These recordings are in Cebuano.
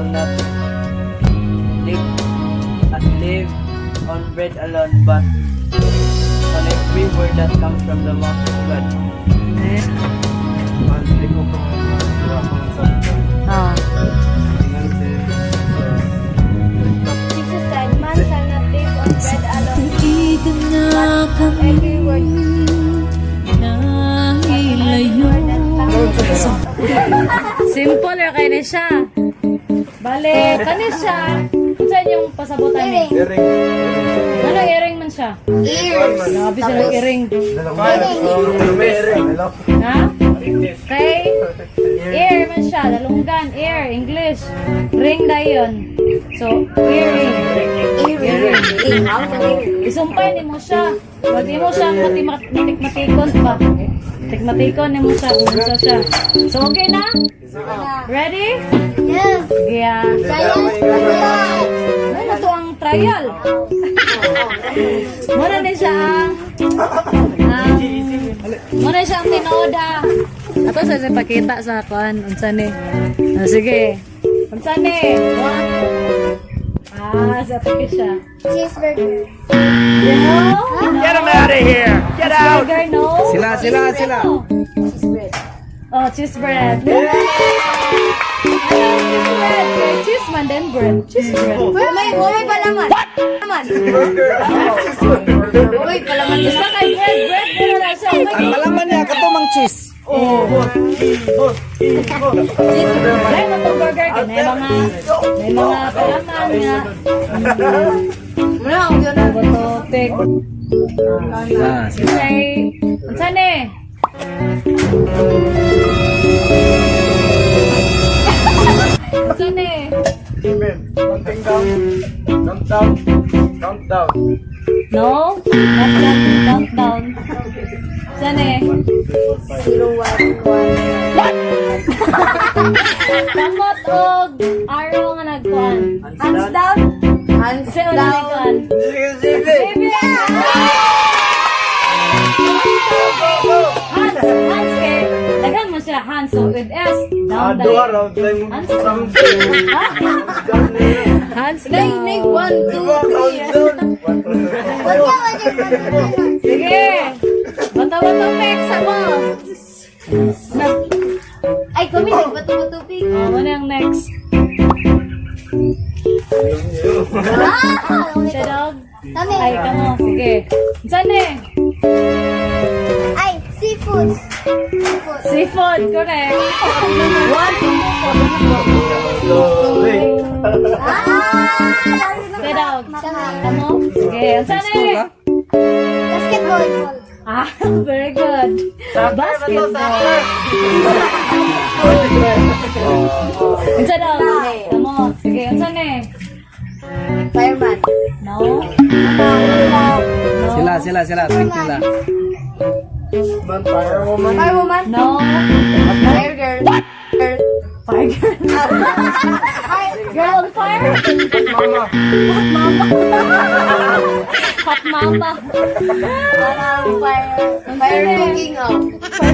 shall not live on bread alone, but on every word that comes from the mouth of God. Balik ko kung wala akong sabi. Ah. Ingon si Jesus. Jesus said, "Man shall not live on bread alone, Tuwigan na but kami every word nahilayo that comes from the mouth of God." Simple ra kay ni siya. Bale, kani siya. Unsa inyong pasabutan ni? Earring. Ano earring man siya? Ears. Grabe sila earring. Earring. Ha? Kay ear man siya, dalunggan, ear, English. Ring dayon. So, earring. Earring. Isumpay nimo siya. Wag nimo siya matik-matikon pa. Matik-matikon nimo siya kung unsa siya. So, okay na? Ready? Yes. Sige ah. Ano to ang trial? Muna ni siya ang muna siya ang tinuod ah. Ato sa pakita sa kuan unsa ni. Ah, sige. Unsa ni? Ah, sa piki siya. Cheeseburger. No? Get him out of here! Get out! Burger, no? Sila, sila, sila. Cheese bread. Oh, cheese bread. Ano, cheese bread? Kay cheese man then bread. Cheese bread. May palaman. Palaman. Uy, palaman. Basta kay bread, bread bread na siya. Ang palaman niya, katumang cheese. Ay, mo to burger kay may mga palaman nga. Muna ang yun. Botopic. Ah, sila. Say, unsa ni? Unsa ni? Amen. Counting down. Countdown. Countdown. No? Not that countdown. Unsa ni? 0, 1, 1. Kamot og arrow nga nagkuan. Hands down. Hands Kasi una nagkuan. Sige. Baby! Hans, Hans kay daghan mo siya Hans, so with S Ah, down duha down. ra time. Hans down. Hans Nine, down. nine, 1, 2, 3. Sige. Bato bato pick sa mo. Ay, kami nagbato-bato pick. Oh, ano yung next? Ah! Siya dog. Kami. Ay, kamo. Sige. Saan eh? Ay, seafood. Seafood. Seafood, correct. One, two, Ah! Siya dog. Kami. Kamo? Sige. Saan eh? Basketball. Ah, very good. Basketball. Unsa daw? Kamo. Sige, unsa ni? Fireman. No? No. Sila, sila, sila. Pick nila. Man, firewoman. Firewoman. No. Fire girl. Girl. Fire girl. Girl on fire? Mama. Hot mama. Hot mama. Parang fire. Fire cooking, oh.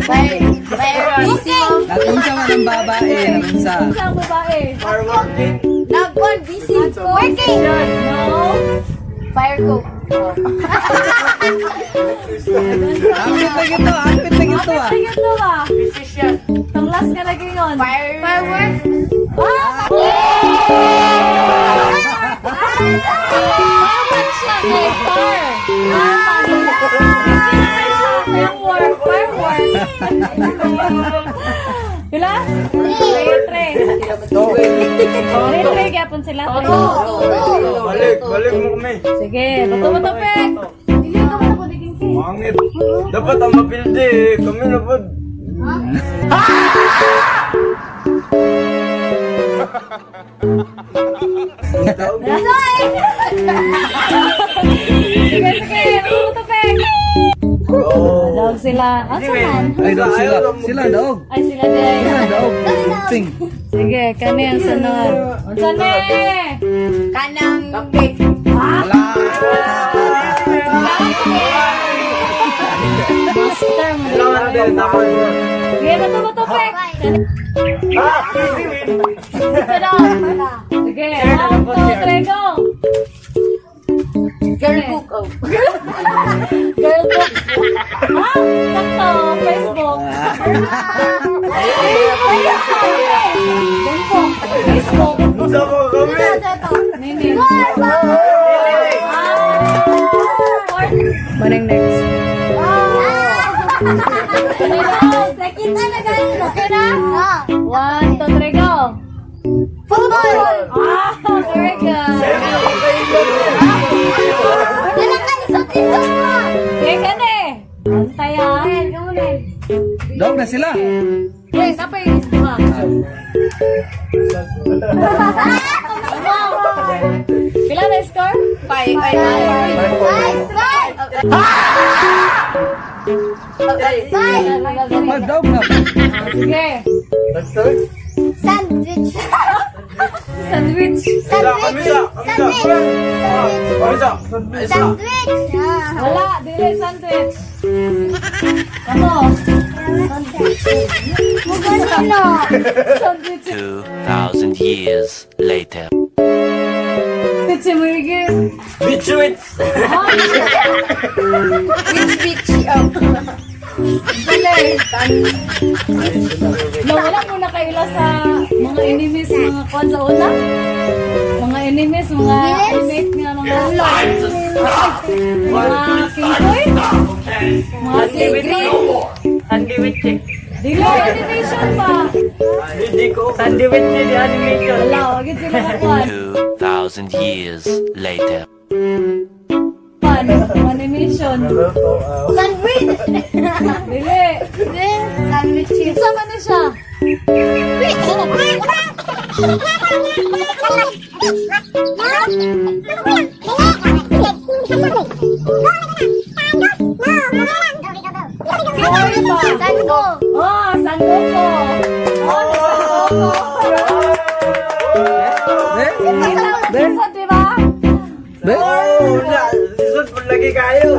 Fire. Fire busy, oh. Natunsa man ang babae. Natunsa. Unsa ang babae? Fireworking. Nagwan, busy. Working. No. Fire cook. Hapit na gito, hapit na gito ah. Tingin to ba? Tang last ka lagi yun. Fire. Firework. Ah! Firework siya kay fire. Ah, busy na kayo siya sa iyong work. Firework. Pila? 3, 3. 3, 3 gyapon sila. Three. Balik, balik mo kami. Sige, bato bato pek. Pangit. Dapat ang mapildi eh. Kami na po. Sige, sige, bato bato pek. Dog sila. Ah, saan? Ay, dog sila. Sila, dog. Ay, sila din. Sila, dog. Ping. Sige, kani ang sunod. Unsa ni? Kanang cake. Wala. Master mo. Kailangan din, tama. Sige, bato bato pek. Ah, easy win. Isa daw. Sige, one, two, three, go! Girl book, oh. Girl book. Ah, sakto. Facebook. Facebook. Facebook. Sa ko kami. Nini. Ah, fourth. Manang next. Nakita na guys. Okay na? One, two, three, go! Football! Ah, very good. Wala ka, lisod-lisod mo! Sige ka na eh. Antay ah. Dog na sila. Wait, napay yung duha. Pila na score? Five. Five. Five. Five. Five. Dog na. Sige. Sandwich. Sandwich. Kami sa, kami sa. Kami sa. Sandwich. Ah. Wala, dili sandwich. Ano? Muganino. Sandwich. 2,000 years later. Sandwich mo yung Bitchuit. Which bitch? Oh. Dili. No, wala mo nakaila sa mga enemies, mga kwan sa una. Mga enemies, mga teammate nga, mga mga kingkoy. Mga Sandwich. Sandwich eh. Dili, animation pa. Hindi ko. Sandwich eh, the animation. Wala, wag yun sila kakuan. 2,000 years later. Pan, animation. Sandwich. Dili. Sandwich. Kinsa man ni siya? Sango. Oh, Sangoku. Oh, Sangoku. Kinsa, di ba? Oh, na. Lisod po lagi kayo.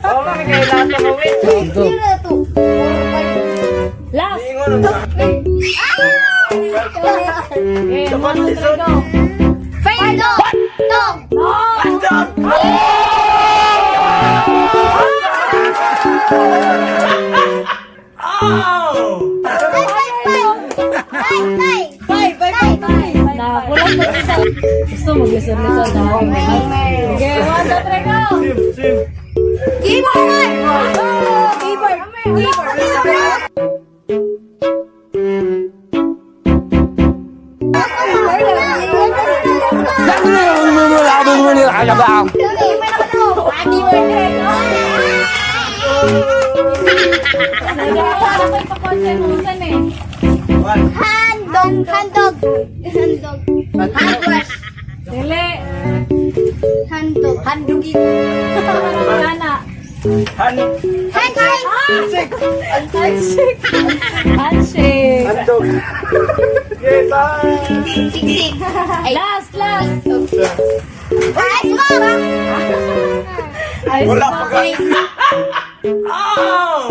Oo, kami kayo lahat ng win. Zero, two, four, five. Last. Ingon ang Okay, one, two, three, go. Five dog. Dog. No! Five, five, five. Five, five. Five, five, five, five. Na, kulang pa isa. Gusto mo, lisod-lisod na. Okay, one, two, three, go! Sim, sim. Keyboard. Keyboard. Keyboard. Nagkakaroon ako ipakonsay mo usan eh. Handog, handog, handog, handwash, Dili. handog, handugin, Ana. Han. handshake, Handshake. Handshake. Handog. Okay, bye. six, six, eight, Last, last. ice bomb, Ice Wala pa ka. box. Ow!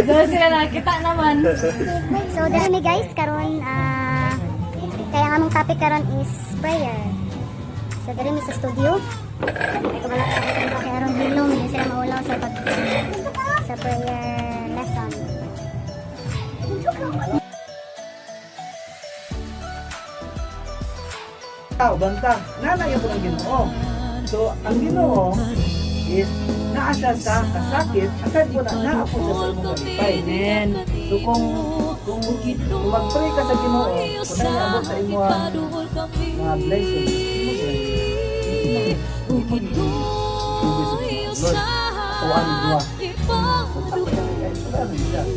Doon sila nakita naman. So dahil mi guys karon kaya ang among topic karon is prayer. So diri mi sa studio. Ay kabala kay aron hilom di sila maulaw sa pag sa prayer lesson. Tao, banta. Nanay po ang Ginoo. So, ang Ginoo is naa siya sa kasakit, aside po na naa po siya sa imong kalipay. Amen. So kung mag-pray ka sa Ginoo, kung naabot sa imong mga blessings, imo sila. Lord, tuwan duwa.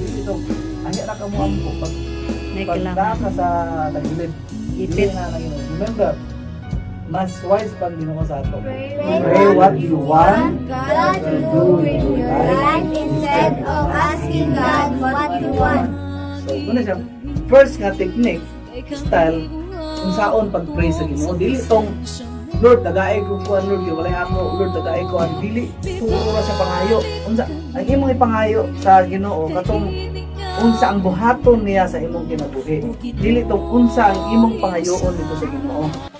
Dito, ahi ra ka mo ampo pag pag naa ka sa tagilid. Ipit na lang yun. Remember, mas wise pang Ginoo sa ato. Pray what you want God to do with your life instead of asking God what you want. So, muna siya. First nga technique, style, kung saon pag-pray sa Ginoo. Dili tong Lord, tagay ko kuan, Lord, kay walay ako, Lord, tagay ko ang dili puro ra sa pangayo. Unsa ang imong ipangayo sa Ginoo katong unsa ang buhaton niya sa imong kinabuhi. Dili tong unsa ang imong pangayoon dito sa Ginoo.